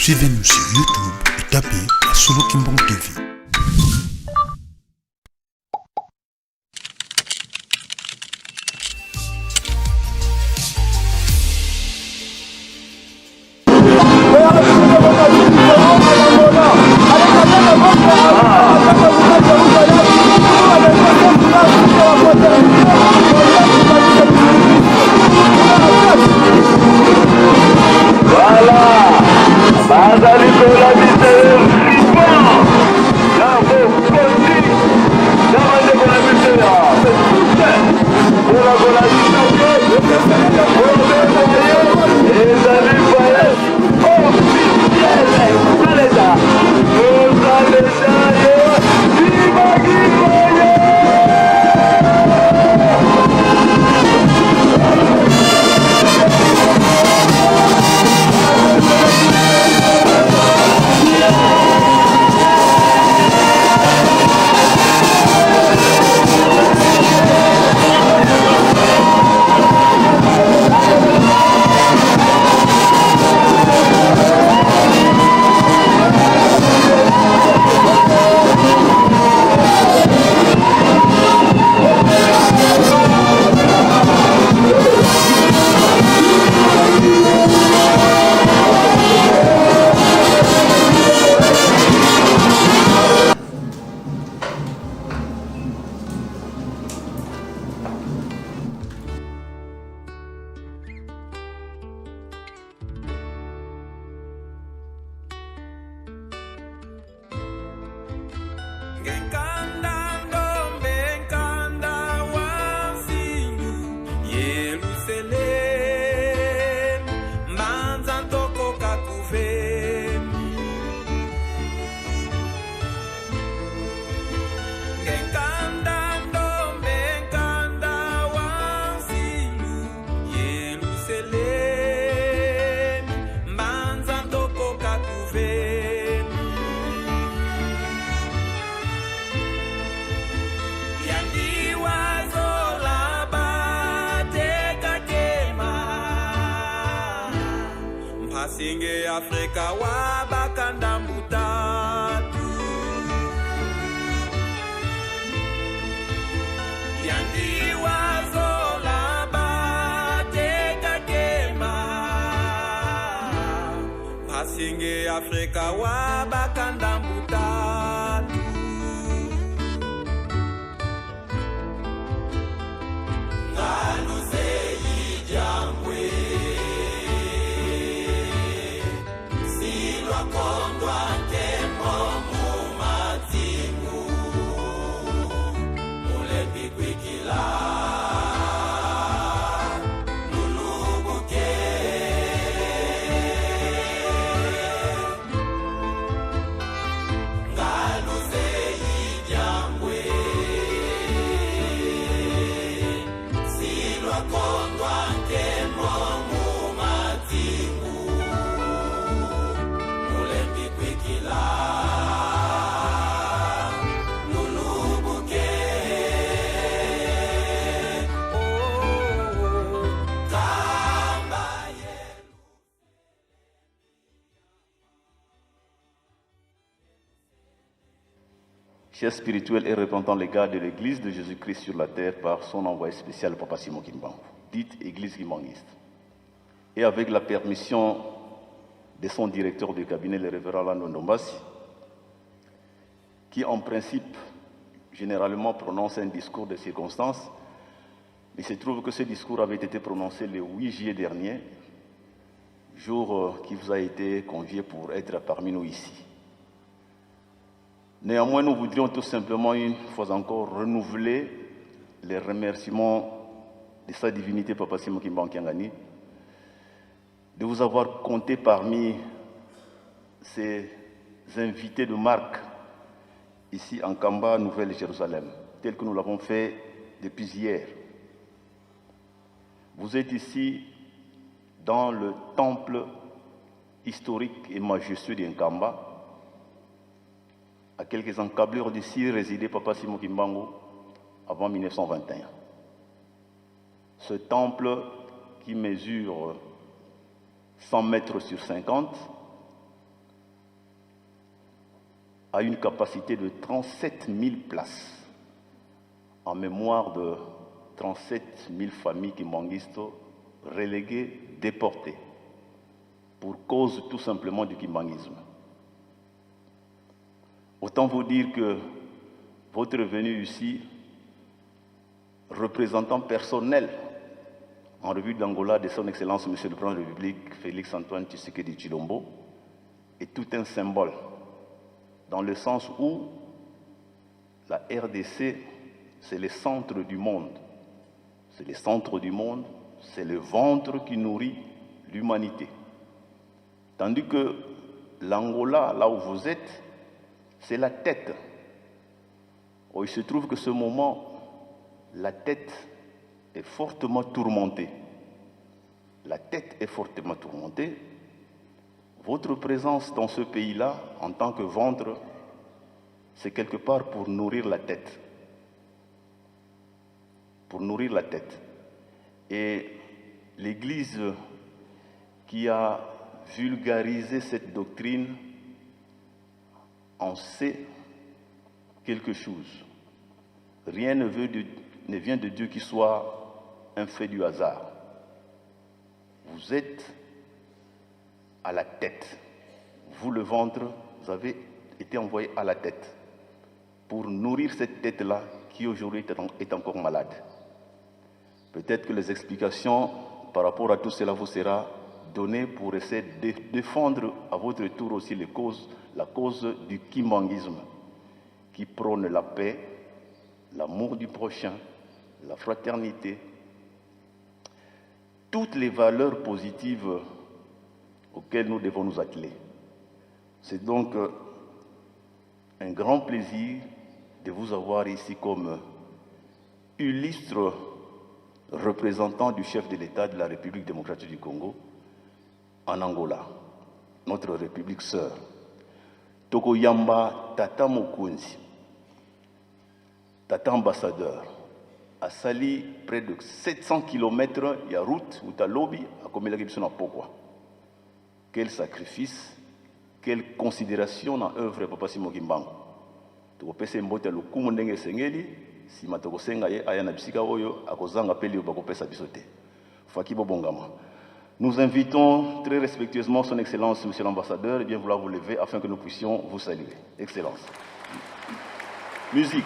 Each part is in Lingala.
Suivez-nous sur YouTube et tapez Solo Kimbangu TV. Chef spirituel et représentant légal de l'Église de Jésus-Christ sur la terre par son envoyé spécial, Papa Simon Kimbangu, dite Église kimbanguiste. Et avec la permission de son directeur de cabinet, le révérend Lando Ndombasi, qui en principe généralement prononce un discours de circonstance, mais il se trouve que ce discours avait été prononcé le 8 juillet dernier, jour qui vous a été convié pour être parmi nous ici. Néanmoins, nous voudrions tout simplement une fois encore renouveler les remerciements de sa divinité Papa Simon Kimbangu Kiangani, de vous avoir compté parmi ces invités de marque ici en Nkamba, Nouvelle-Jérusalem, tel que nous l'avons fait depuis hier. Vous êtes ici dans le temple historique et majestueux de Nkamba. À quelques encablures d'ici résidait Papa Simon Kimbangu avant 1921. Ce temple qui mesure 100 mètres sur 50 a une capacité de 37 000 places, en mémoire de 37 000 familles kimbanguistes reléguées, déportées, pour cause tout simplement du kimbanguisme. Autant vous dire que votre venue ici, représentant personnel en revue d'Angola de son Excellence Monsieur le Président de la République, Félix Antoine Tshisekedi Tshilombo, est tout un symbole, dans le sens où la RDC, c'est le centre du monde. C'est le centre du monde, c'est le ventre qui nourrit l'humanité. Tandis que l'Angola, là où vous êtes, c'est la tête. Or, il se trouve que ce moment, la tête est fortement tourmentée. La tête est fortement tourmentée. Votre présence dans ce pays-là, en tant que ventre, c'est quelque part pour nourrir la tête. Pour nourrir la tête. Et l'Église qui a vulgarisé cette doctrine en sait quelque chose. Rien ne vient de Dieu qui soit un fait du hasard. Vous êtes à la tête. Vous, le ventre, vous avez été envoyé à la tête pour nourrir cette tête-là qui aujourd'hui est encore malade. Peut-être que les explications par rapport à tout cela vous sera données pour essayer de défendre à votre tour aussi les causes, la cause du kimbanguisme qui prône la paix, l'amour du prochain, la fraternité, toutes les valeurs positives auxquelles nous devons nous atteler. C'est donc un grand plaisir de vous avoir ici comme illustre représentant du chef de l'État de la République démocratique du Congo en Angola, notre république sœur. Tokoyamba Tata Mokonzi, Tata ambassadeur, asali près de 700 kilomètres ya route uta lobi akomelaki biso na pokwa. Quel sacrifice, quelle considération na œuvre ya Papa Simon Kimbangu. Tokopesa ye mbote ya lokumu ndenge esengeli, sima tokosenga ye aya na bisika oyo akozanga pe liloba kopesa biso te. Faki bobongama. Nous invitons très respectueusement son Excellence, Monsieur l'Ambassadeur, et bien vouloir vous lever afin que nous puissions vous saluer. Excellence. Musique.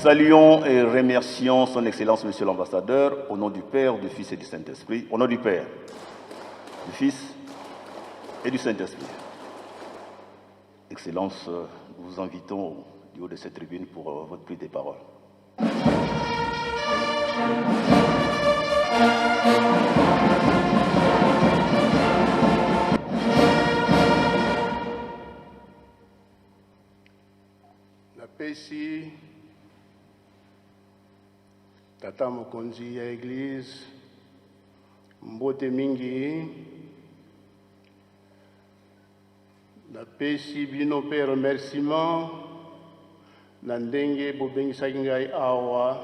Saluons et remercions son Excellence, Monsieur l'Ambassadeur, au nom du Père, du Fils et du Saint-Esprit. Au nom du Père, du Fils et du Saint-Esprit. Excellence, nous vous invitons du haut de cette tribune pour votre prise de parole. Napesi tata mokonzi ya eglise mbote mingi, napesi bino mpe remerciement na ndenge bobengisaki ngai awa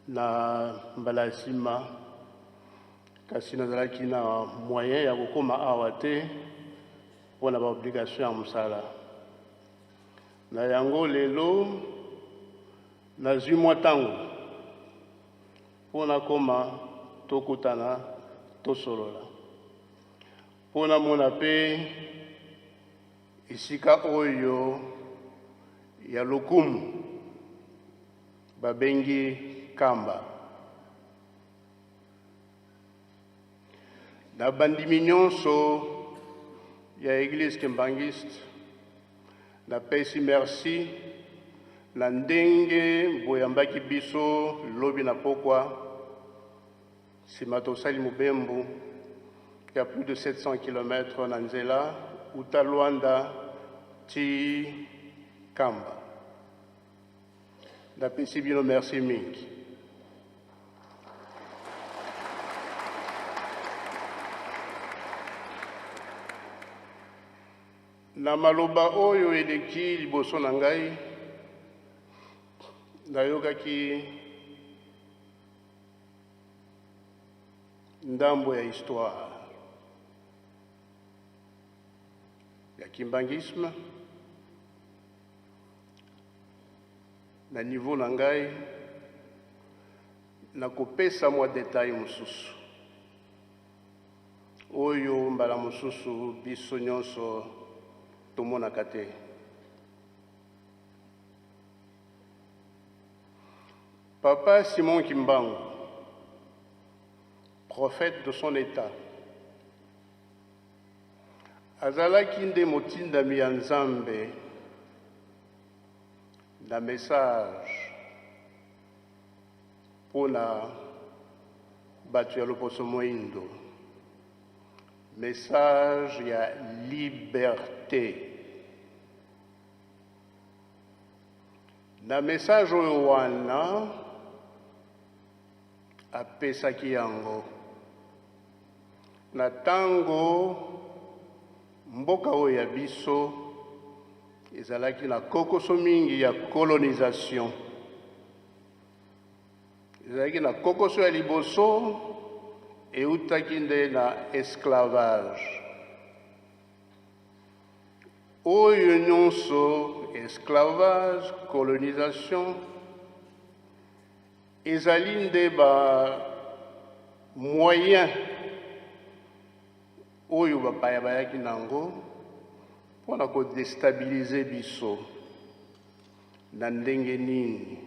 na mbala ya nsima, kasi nazalaki na moyen ya kokoma awa te mpo na baobligation ya mosala. Na yango lelo nazwi mwa ntango. Mpo nakoma, tokutana, tosolola. Mpo namona mpe esika oyo ya lokumu babengi Kamba. Na bandimi nyonso ya Eglise Kimbanguiste, napesi merci na ndenge boyambaki biso lobi na pokwa nsima tosali mobembo ya plus de 700 km na nzela uta Luanda ti Kamba. Napesi bino merci mingi. Na maloba oyo eleki liboso na ngai, nayokaki ndambo ya histoire ya kimbanguisme na niveau na ngai. Nakopesa mwa detail mosusu oyo mbala mosusu biso nyonso tomonaka te. Papa Simon Kimbangu, prophète de son état, azalaki nde motindami ya Nzambe na message mpo na bato ya loposo moindo, message ya liberté. Na message oyo wana apesaki yango na ntango mboka oyo ya biso ezalaki na kokoso mingi ya colonisation. Ezalaki na kokoso ya liboso eutaki nde na esclavage. Oyo nyonso esclavage, colonisation ezali nde ba moyen oyo bapaya bayaki nango mpo na kodestabilize biso. Na ndenge nini?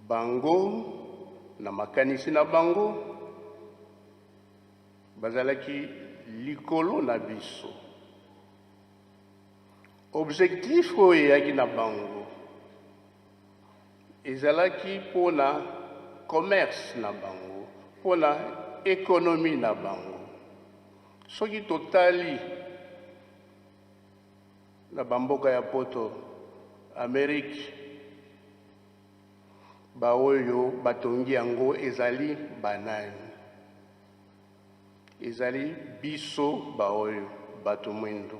Bango na makanisi na bango bazalaki likolo na biso. Objectif oyo eyaki na bango ezalaki mpo na commerce na bango, mpo na économie na bango. Soki totali na bamboka ya Poto, Amerique, baoyo batongi yango ezali banani? Ezali biso baoyo bato mwindo.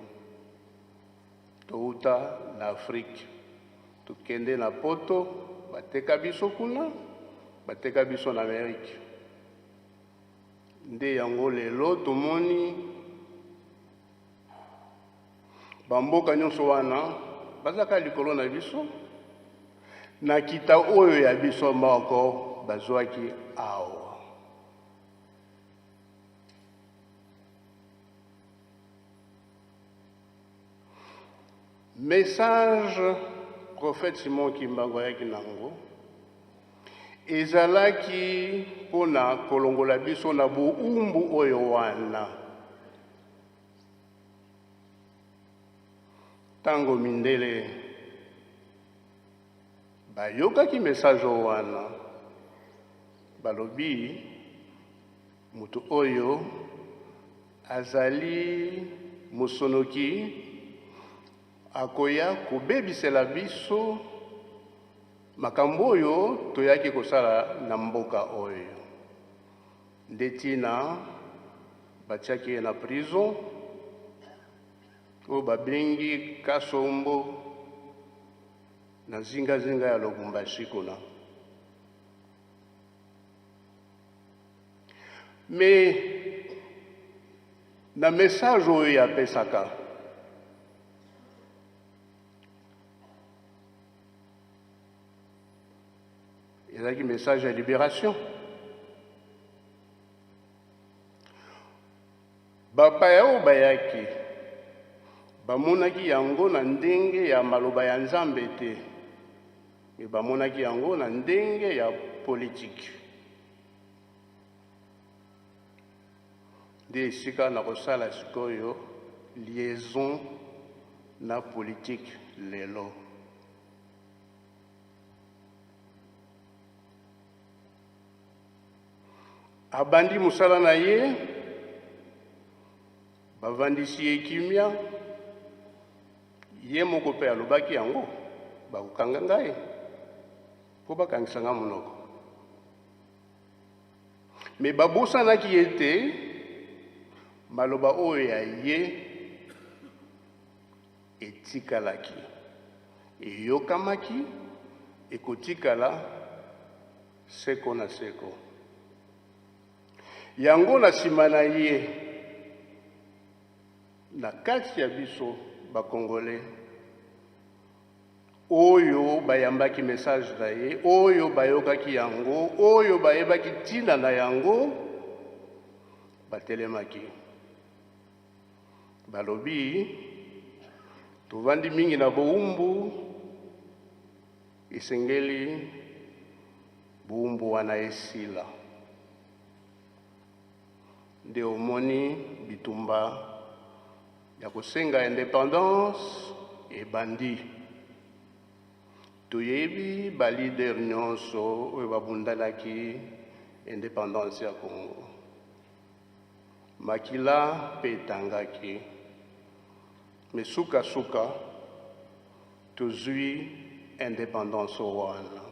Touta na Afrique, tokende na Poto, bateka biso kuna, bateka biso na Amerique. Nde yango lelo tomoni bamboka nyonso wana bazalaka likolo na biso na kita oyo ya biso moko bazwaki awa. Message prophète Simon Kimbangu ayaki nango ezalaki mpona kolongola biso na boumbu oyo wana. Ntango mindele bayokaki message oyo wana, balobi moto oyo azali mosonoki, akoya kobebisela biso makambo oyo toyaki kosala na mboka oyo. Nde ntina batiaki ye na prison oyo babengi Kasombo na zingazinga ya Lubumbashi kuna. Mais na message oyo apesaka, Ezalaki message ya liberation. Bapaya oyo bayaki bamonaki yango na ndenge ya maloba ya Nzambe te, me bamonaki yango na ndenge ya politike. Nde esika na kosala sikoyo liaison na politike lelo. Abandi mosala na ye, bavandisi ye kimia, ye moko mpe alobaki yango, bakokanga ngai mpo bakangisa ngai monoko. Me babosanaki ye te maloba oyo ya ye etikalaki, eyokamaki, ekotikala seko na seko. Yango na nsima na ye, na kati ya biso ba Congolais oyo bayambaki message na ye, oyo bayokaki yango, oyo bayebaki ntina na yango, batelemaki, balobi tovandi mingi na bowumbu, esengeli bowumbu wana esila. Nde omoni bitumba ya kosenga independance ebandi. Toyebi ba leader nyonso oyo babundanaki independance ya Congo. Makila mpe etangaki, me sukasuka tozwi independance wana.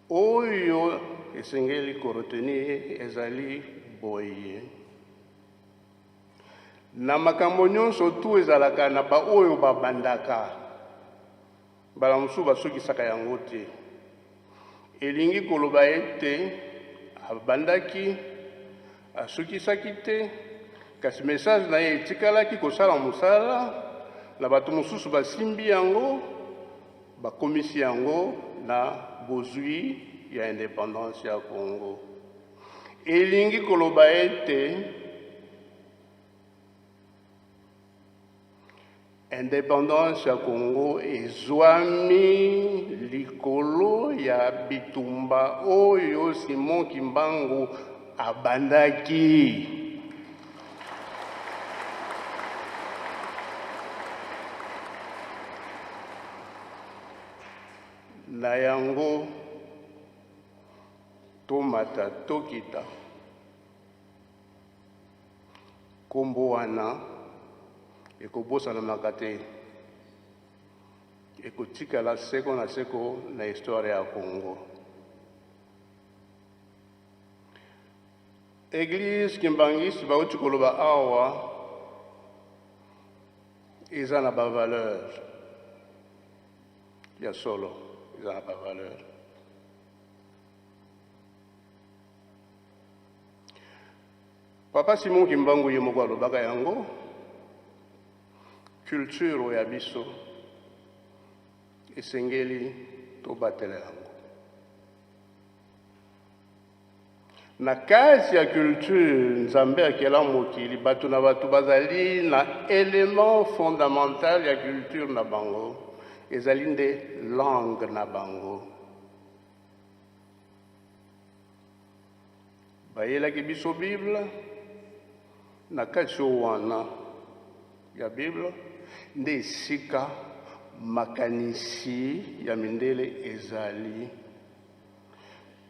Oyo esengeli ko retenir ezali boye: na makambo nyonso tu ezalaka na baoyo babandaka, mbala mosusu basukisaka yango te. Elingi koloba ete abandaki, asukisaki te, kasi message na ye etikalaki kosala mosala na bato mosusu, basimbi yango, bakomisi yango na bozwi ya independance ya Congo. Elingi koloba ete independance ya Congo ezwami likolo ya bitumba oyo Simon Kimbangu abandaki. Na yango tomata tokita, nkombo wana ekobosanamaka te, ekotikala seko na seko na histoire ya Congo. Eglise Kimbanguiste bauti koloba awa eza na ba valeur ya solo, eza na ba valeur. Papa Simon Kimbangu ye moko alobaka yango, culture oyo ya biso esengeli tobatela yango. Na kati ya culture Nzambe akela mokili, bato na bato bazali na element fondamental ya culture na bango, ezali nde langue na bango. Bayelaki biso Bible, na kati oyo wana ya Bible nde esika makanisi ya mindele ezali.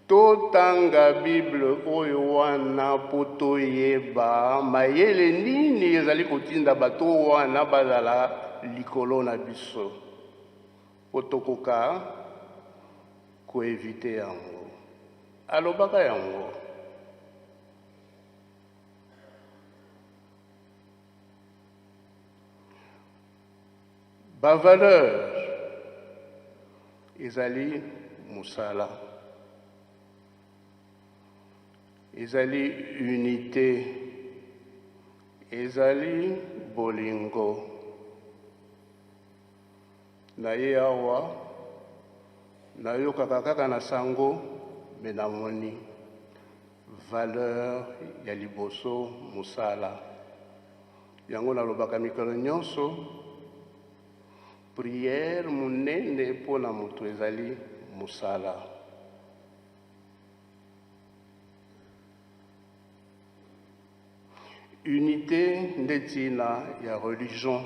Totanga Bible oyo wana mpo toyeba mayele nini ezali kotinda bato wana bazala likolo na biso, mpo tokoka koevite yango. Alobaka yango. Ba valeur ezali mosala, ezali unité, ezali bolingo. Na ye awa. Nayokaka kaka na sango mais namoni valeur ya liboso mosala. Yango nalobaka mikolo nyonso, prière monene mpo na moto ezali mosala. Unité nde ntina ya religion.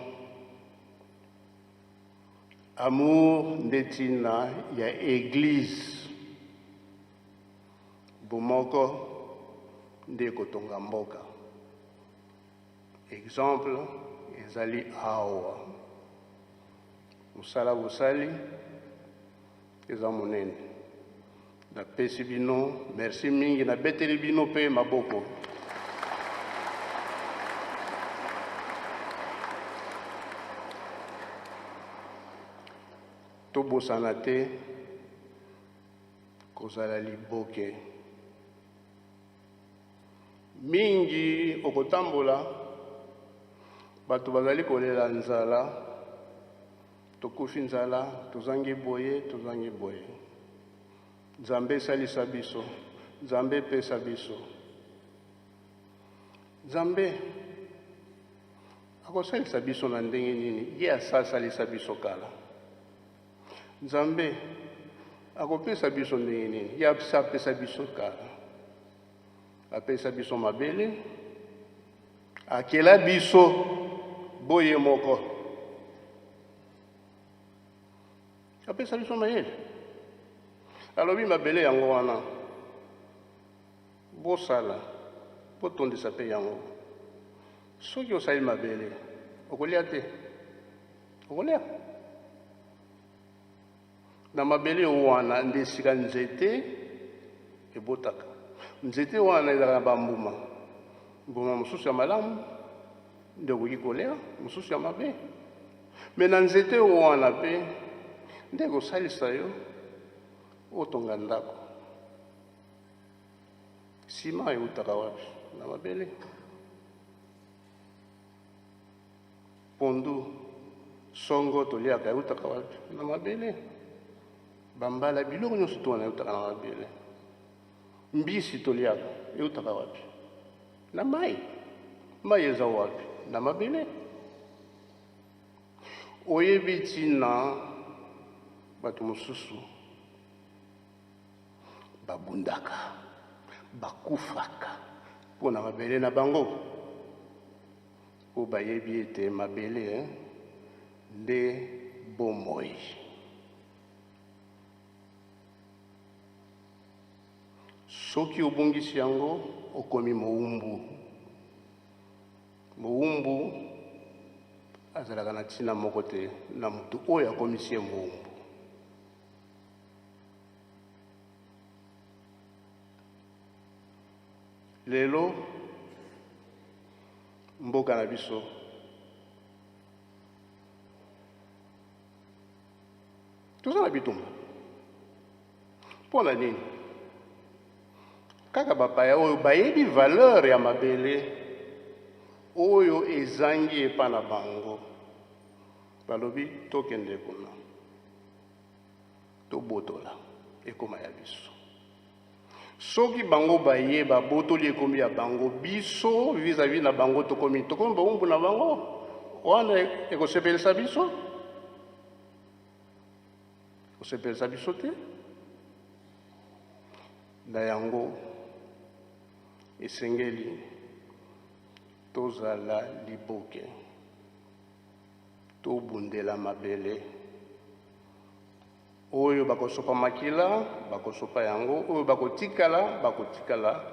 Amour nde ntina ya eglise. Bomoko nde ekotonga mboka. Exemple ezali awa. Mosala bosali eza monene. Napesi bino merci mingi, nabeteli bino mpe maboko. Tobosana te kozala liboke. Mingi okotambola, bato bazali kolela nzala, tokufi nzala, tozangi boye, tozangi boye. Nzambe esalisa biso, Nzambe epesa biso. Nzambe akosalisa biso na ndenge nini? Ye asasalisa biso kala. Nzambe akopesa biso ndenge nini? Ye apesa biso kala. Apesa biso mabele, akela biso boye moko. Apesa biso mayele. Alobi mabele yango wana bosala, botondisa mpe yango. Soki osali mabele, okolia te, okolia na mabele wana nde esika nzete ebotaka. Nzete wana ezalaka na bambuma, mbuma mosusu ya malamu nde okoki kolia, mosusu ya mabe. Me na nzete wana mpe nde ekosalisa yo otonga ndako. Sima eutaka wapi? Na mabele. Pondu, songo toliaka eutaka wapi? Na mabele. Bambala, biloko nyonso to wana eutaka na mabele. Mbisi toliaka eutaka wapi? Na mai. Mai eza wapi? Na mabele. Oyebi ntina bato mosusu babundaka, bakufaka mpo na mabele na bango, mpo bayebi ete mabele nde bomoi. Soki obungisi yango, okomi mowumbu. Mowumbu azalaka na ntina moko te na moto oyo akomisi ye mowumbu. Lelo mboka na biso toza na bitumba. Mpo na nini? Kaka bapaya oyo bayebi valeur ya mabele oyo ezangi epa na bango, balobi tokende kuna tobotola ekoma ya biso. Soki bango baye babotoli ekomi ya bango, biso vis-à-vis na bango tokomi tokomi bawumbu na bango, wana ekosepelisa biso? Kosepelisa biso te. Na yango esengeli tozala liboke, tobundela mabele. Oyo bakosopa makila bakosopa yango, oyo bakotikala bakotikala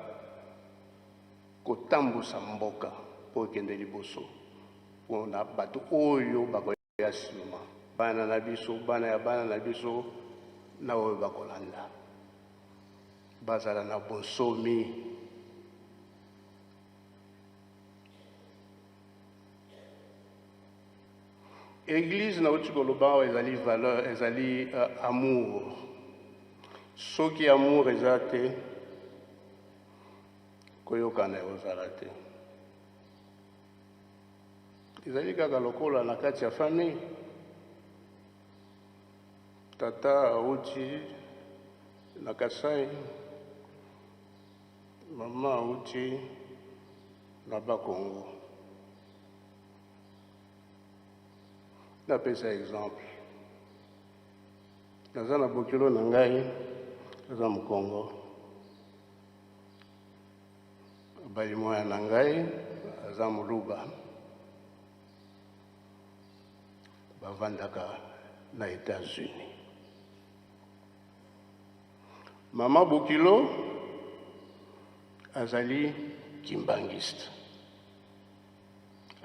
kotambusa mboka mpo ekende liboso, mpo na bato oyo bakoya nsima, bana na biso, bana ya bana na biso, na oyo bakolanda, bazala na bonsomi. Eglise nauti koloba awa ezali valeur, ezali amour. Soki amour eza te, koyokana ekozala te. Ezali kaka lokola na kati ya famille. Tata auti na Kasai, mama auti na Bakongo. Napesa exemple. Naza na bokilo na ngai, aza Mokongo. Abali mwana na ngai, aza Moluba. Bavandaka na Etats-Unis. Mama Bokilo azali kimbangiste.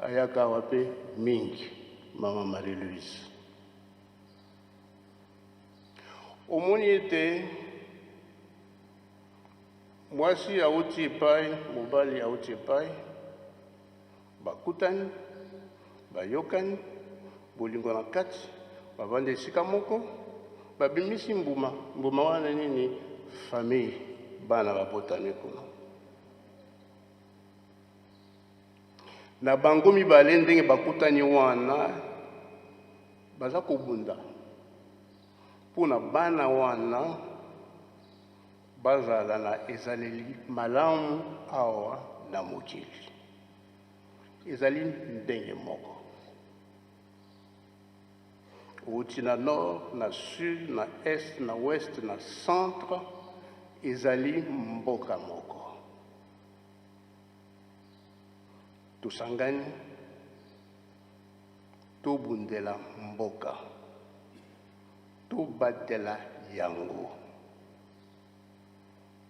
Ayaka awa mpe mingi, Mama Marie-Louise. Omoni ete mwasi auti epai, mobali auti epai, bakutani, bayokani, bolingo na kati, bavandi esika moko, babimisi mbuma. Mbuma wana nini? Famille, bana babotami kuna. Na bango mibale ndenge bakutani wana, baza kobunda mpo na bana wana bazala na ezaleli malamu awa na mokili. Ezali ndenge moko. Outi na nord, na sud, na est, na ouest, na centre, ezali mboka moko. Tosangani, tobundela mboka, tobatela yango.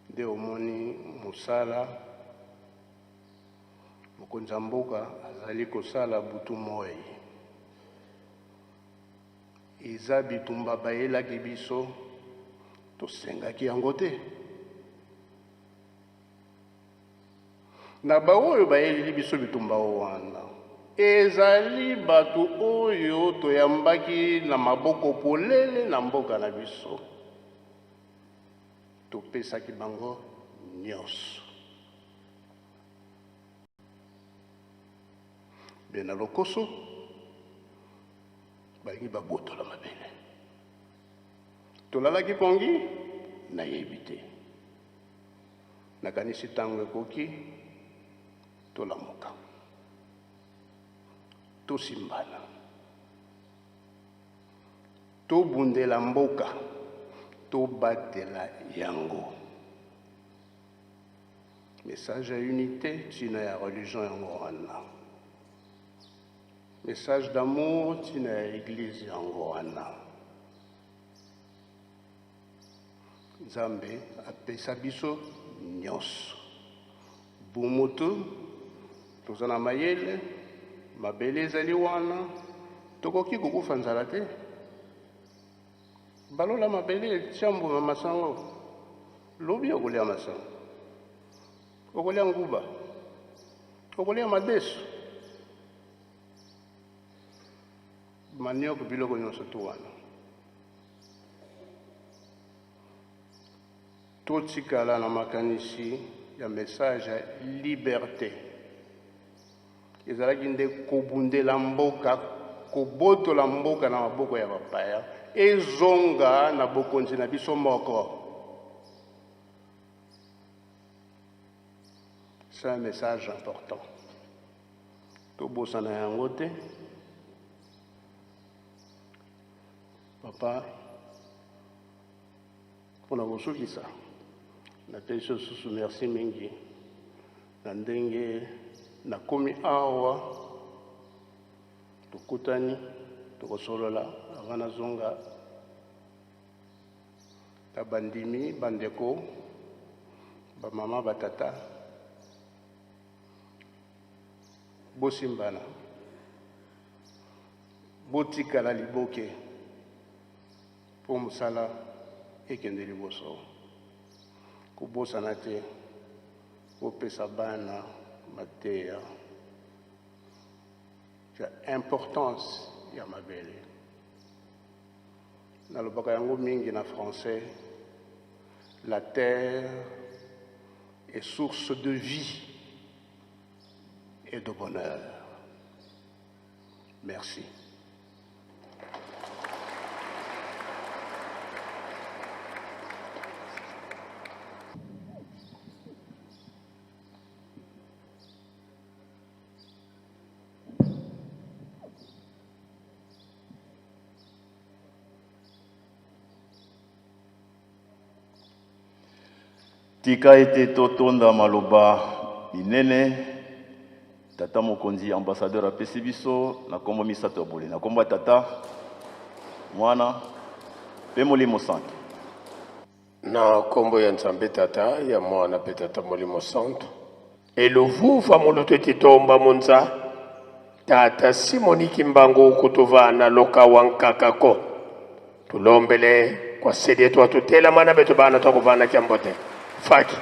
Nde omoni mosala mokonzi ya mboka azali kosala butu moi. Eza bitumba bayelaki biso, tosengaki yango te. Na baoyo bayeleli biso bitumba wana, ezali bato oyo toyambaki na maboko polele na mboka na biso. Topesaki bango nyonso. Bena lokoso balingi babotola mabele. Tolalaki pongi? Nayebi te. Nakanisi ntango ekoki tolamuka, tosimbana, tobundela mboka, tobatela yango. Message ya unité ntina ya religion yango wana. Message d'amour ntina ya église yango wana. Nzambe apesa biso nyonso. Bomoto, toza na mayele, mabele ezali wana, tokoki kokufa nzala te. Balola mabele, tia mbuma masango. Lobi okolia masango, okolia nguba, okolia madesu, manioko, biloko nyonso tu wana. Totikala na makanisi ya message ya liberte. Ezalaki nde kobundela mboka, kobotola mboka na maboko ya bapaya, ezonga na bokonzi na biso moko. C'est un message important. Tobosana yango te. Papa, mpo na kosukisa, napesi yo susu merci mingi na ndenge nakomi awa, tokutani, tokosolola avant nazonga na bandimi, bandeko, bamama, batata, bosimbana. Botikala liboke mpo mosala ekende liboso. Kobosana te kopesa bana mateya ya importance ya mabele. Nalobaka yango mingi na français, la terre est source de vie et de bonheur. Merci. Tika ete totonda maloba minene Tata mokonzi ambassadeur apesi biso na kombo misato ya bule, na kombo ya Tata, Mwana mpe Molimo Santu. Na kombo ya Nzambe Tata, ya Mwana mpe Tata Molimo Santu. Eluvuva mulutu etitomba munza Tata Simoni Kimbangu kutuvana lokawa nkakako tulombele kwa sedi yetu watutela mana betu bana twakuvana kyambote faki.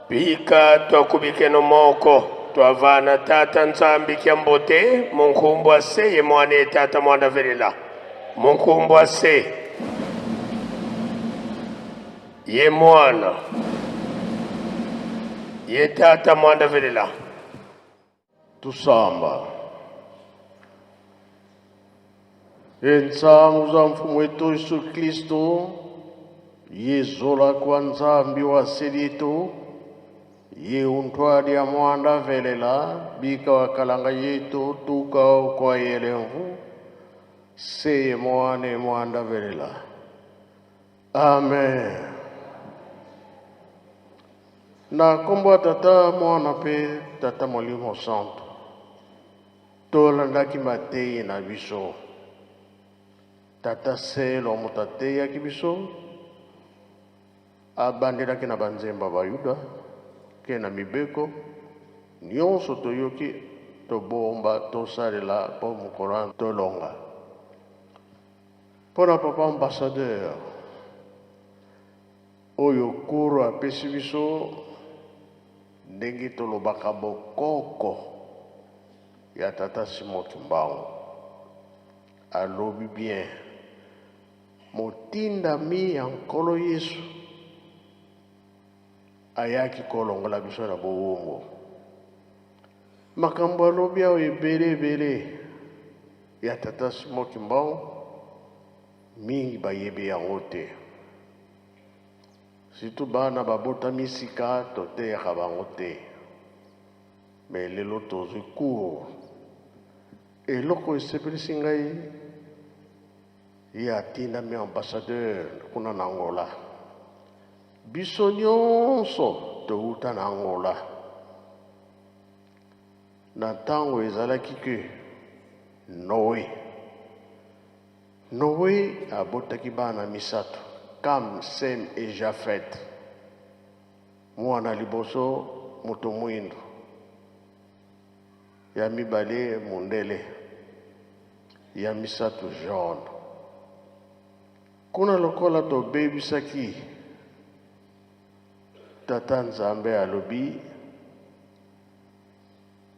Bika twakubikeno moko twavana tata Nzambi kya mbote munkumbu ase ye mwana ye tata mwana velela munkumbu ase ye mwana ye tata mwana velela. Tusamba. Entsangu za Mfumu wetu Yesu Kristo, yezola kwa Nzambi wa selitu, ye untwali ya mwanda velela, bika wa kalanga yetu tuka kwa yelemvu, seye mwane mwanda velela. Amen. Na nkombo ya Tata, Mwana mpe Tata Molimo Santu, tolandaki mateyi na biso. Tata Selo moto ateyaki biso, abandelaki na banzembo ya Bayuda ke na mibeko nyonso toyoki, tobomba, tosalela mpo mokolo wana tolonga. Mpo na papa ambassadeur oyo cours apesi biso ndenge tolobaka bokoko ya tata Simon Kimbangu, alobi bien motindami ya Nkolo Yesu ayaki kolongola biso na bowumbu. Makambo alobi awa ebele ebele ya tata Simon Kimbangu, mingi bayebi yango te. Surtout bana babotami sika toteyaka bango te. Mais lelo tozwi cours. Eloko esepelisi ngai, ye atindami ambassadeur kuna na Angola. Biso nyonso towuta na Angola. Na ntango ezalaki ke Noe. Noe abotaki bana misato, Kam, Sem et Jafet. Mwana liboso moto mwindu, ya mibale mundele, ya misato jaune. Kuna lokola tobebisaki, Tata Nzambe alobi,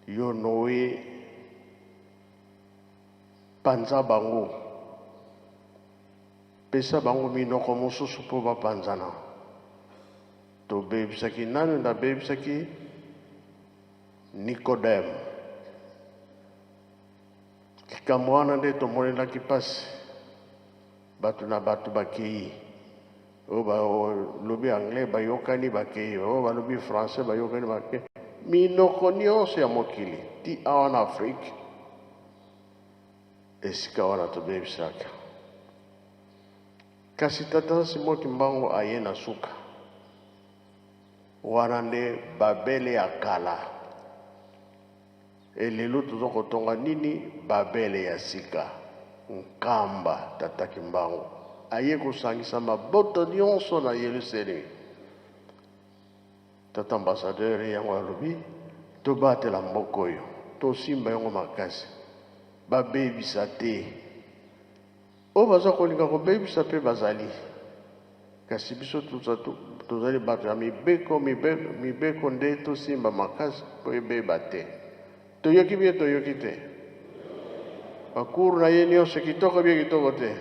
yo Noe, panza bango, pesa bango minoko mosusu mpo bapanzana. Tobebisaki nani? Nabebisaki Nikodeme. Likambo wana nde tomonelaki mpasi, bato na bato bakei, oyo balobi anglais bayokani bakei, oyo balobi français bayokani bakei, minoko nyonso ya mokili ti awa na Afrique, esika wana tobebisaka. Kasi tata Simon Kimbangu aye na suka wana nde Babele ya kala. E lelo toza kotonga nini? Babele ya sika. Nkamba tata Kimbangu aye kosangisa mabota nyonso na Yelusalemi. Tata ambassadeur yango alobi tobatela mboka oyo, tosimba yango makasi, babebisa te. Oyo baza kolinga kobebisa mpe bazali, kasi biso tozali bato ya mibeko, mibeko nde tosimba makasi mpo ebeba te. Toyoki bien, toyoki te? Bakuru na ye nyonso kitoko bien, kitoko te?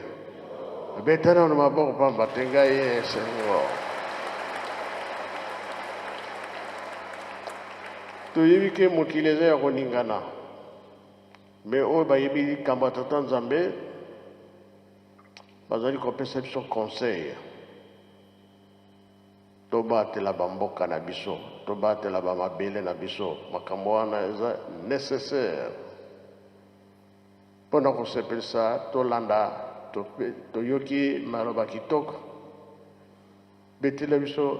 Beta nano maboko pamba te, ngai esengo. Toyebi ke mokili eza ya koningana. Mais oyo bayebi likambo ya Tata Nzambe, Bazali kopesa biso conseil tobatela bamboka na biso, tobatela bamabele na biso. Makambo wana eza necessaire mpo na kosepelisa. Tolanda, toyoki maloba kitoko. Betela biso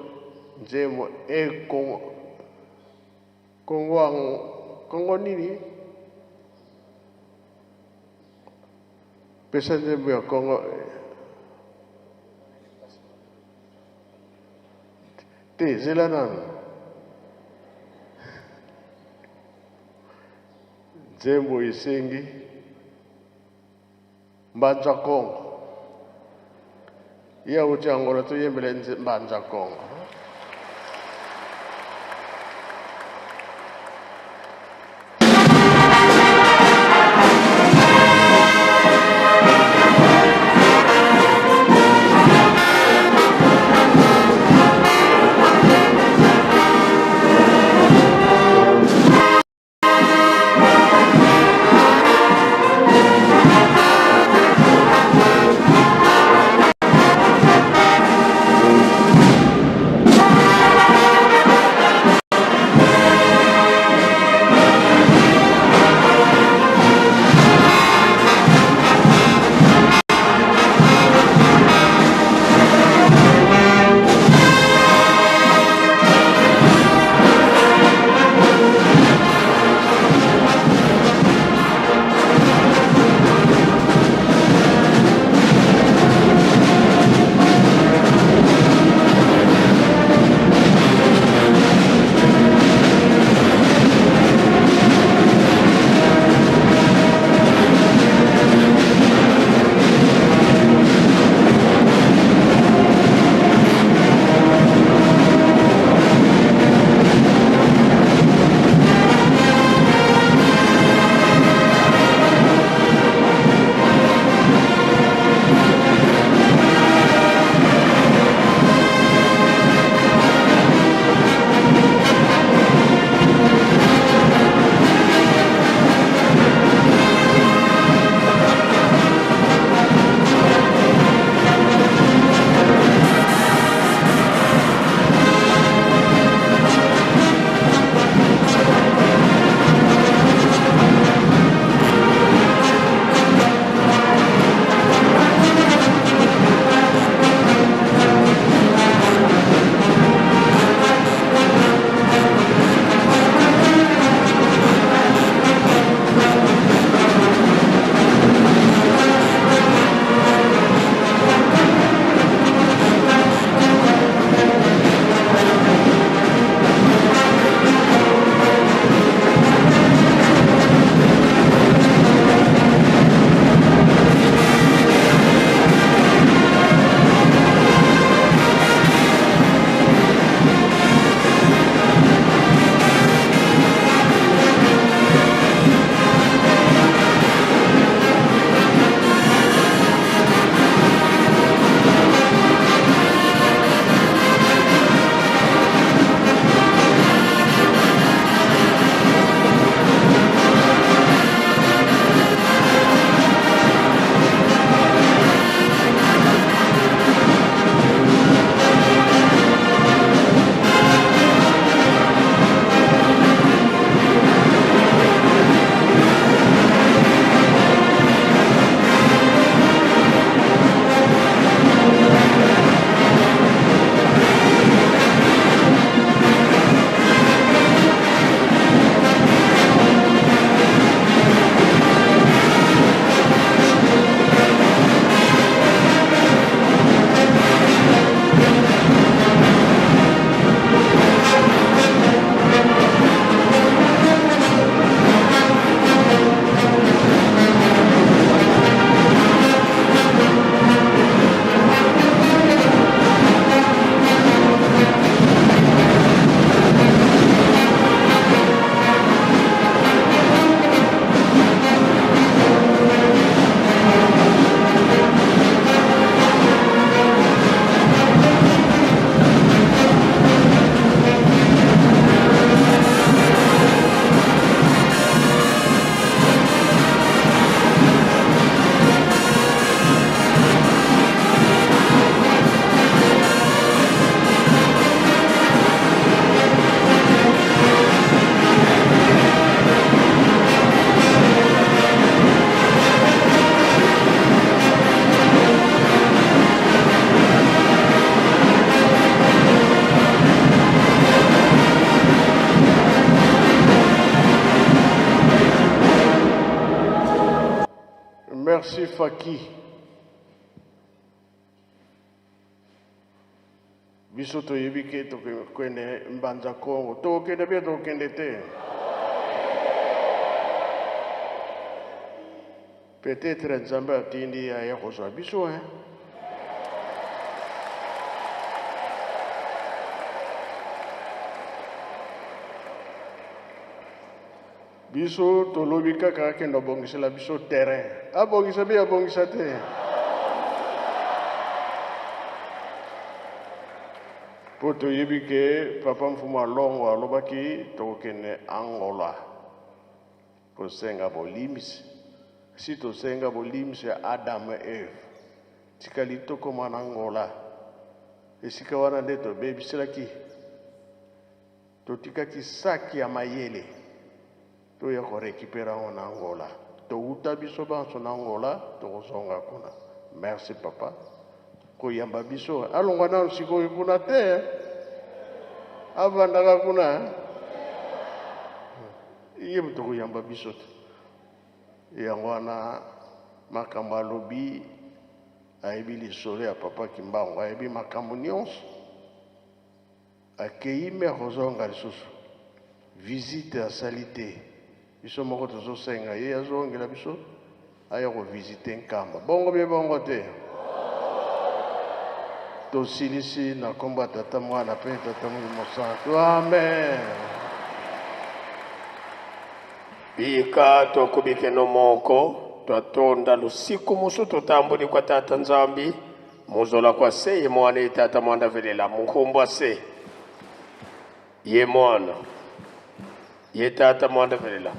nzembo e Kongo, Kongo, Kongo nini? Pesa nzembo ya Kongo te, zela nanu. Nzembo esengi Mbanza Kongo. Ye auti Angola, toyembela Mbanza Kongo. Merci Faki. Biso toyebi ke tokende Mbanza Kongo. Tokende bien tokende te. Peut-être Nzambe atindi ye aya kozwa biso hein. Biso tolobi kaka akende abongisela biso terrain. Abongisa bi abongisa te. Po toyebi ke papa Mfumu Alongo alobaki tokokende Angola kosenga bolimbisi. Si tosenga bolimbisi ya Adam et Eve, tikali tokoma na Angola. Esika wana nde tobebiselaki. Totikaki sac ya mayele toya ko recuperer yango na Angola. Towuta biso banso na Angola tokozonga kuna. Merci papa koyamba biso. Alongwa nanu sikoyo kuna te avandaka kuna ye moto koyamba biso te. Yango wana makambo alobi ayebi lisolo ya papa Kimbangu, ayebi makambo nyonso. Akeyi mais akozonga lisusu. Visite asali te. Biso moko tozosenga ye azongela biso aya ko visiter Nkamba. Bongo bien bongo te? Tosilisi na kombo ya Tata Mwana pe Tata Molimo Santu. Amen. Bika tokubikeno moko twatonda lusiku musu tutambuli kwa Tata Nzambi Muzola kwa se ye mwana ye tata mwanda velela munkumbwa se ye mwana ye tata mwanda velela.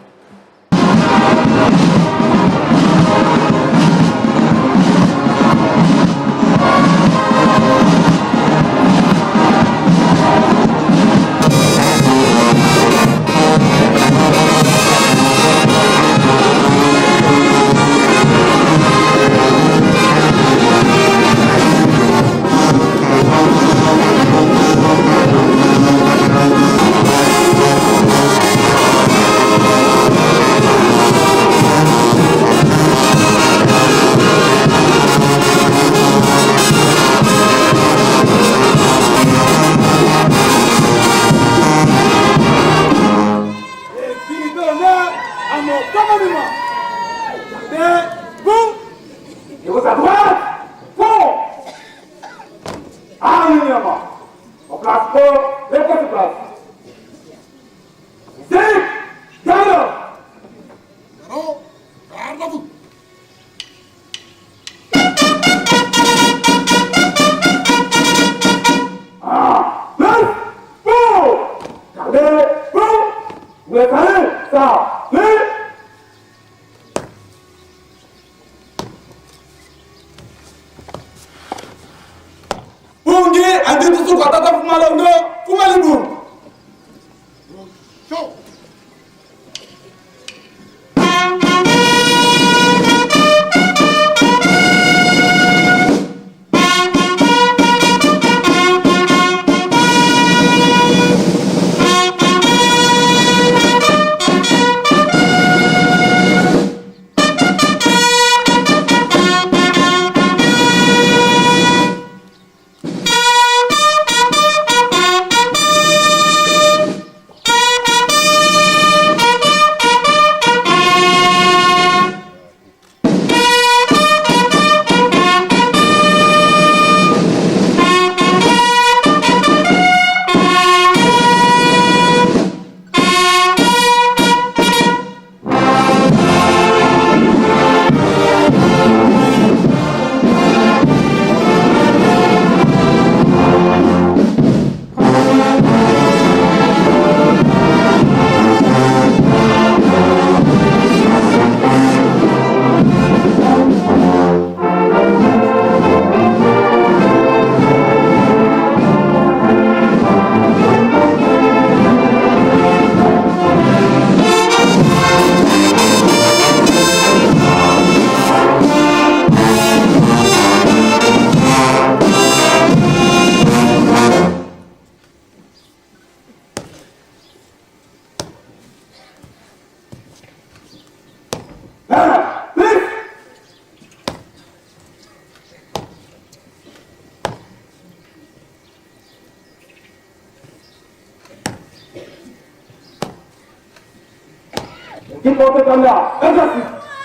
Qui porte l'étendard. Exercice.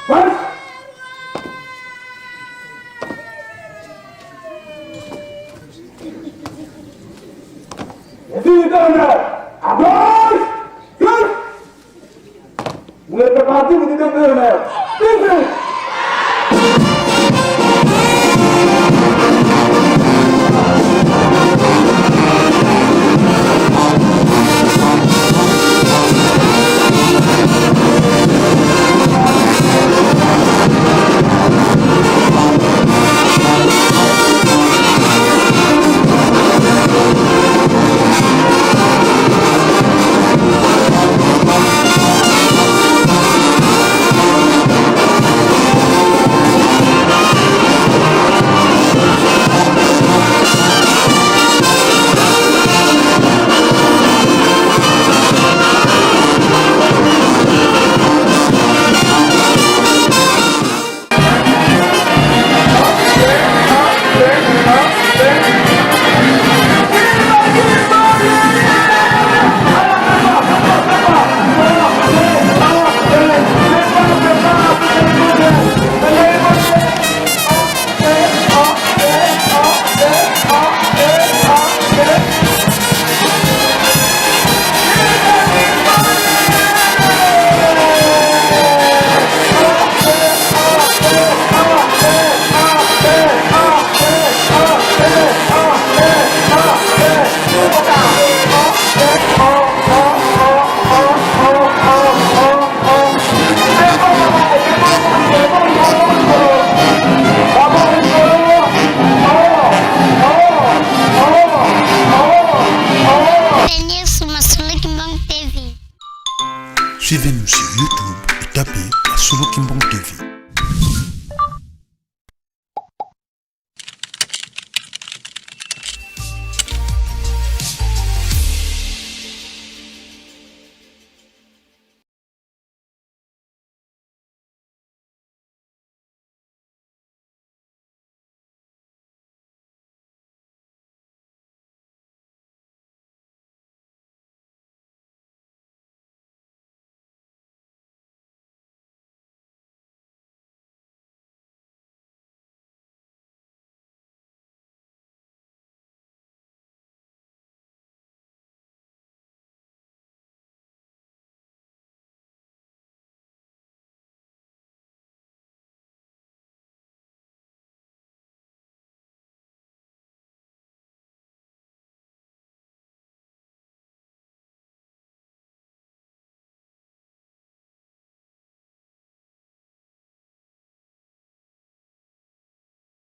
Marche. À gauche. Gauche. Vous êtes parti, vous dites honneur. Suivez-nous sur YouTube et tapez Solo Kimbang TV.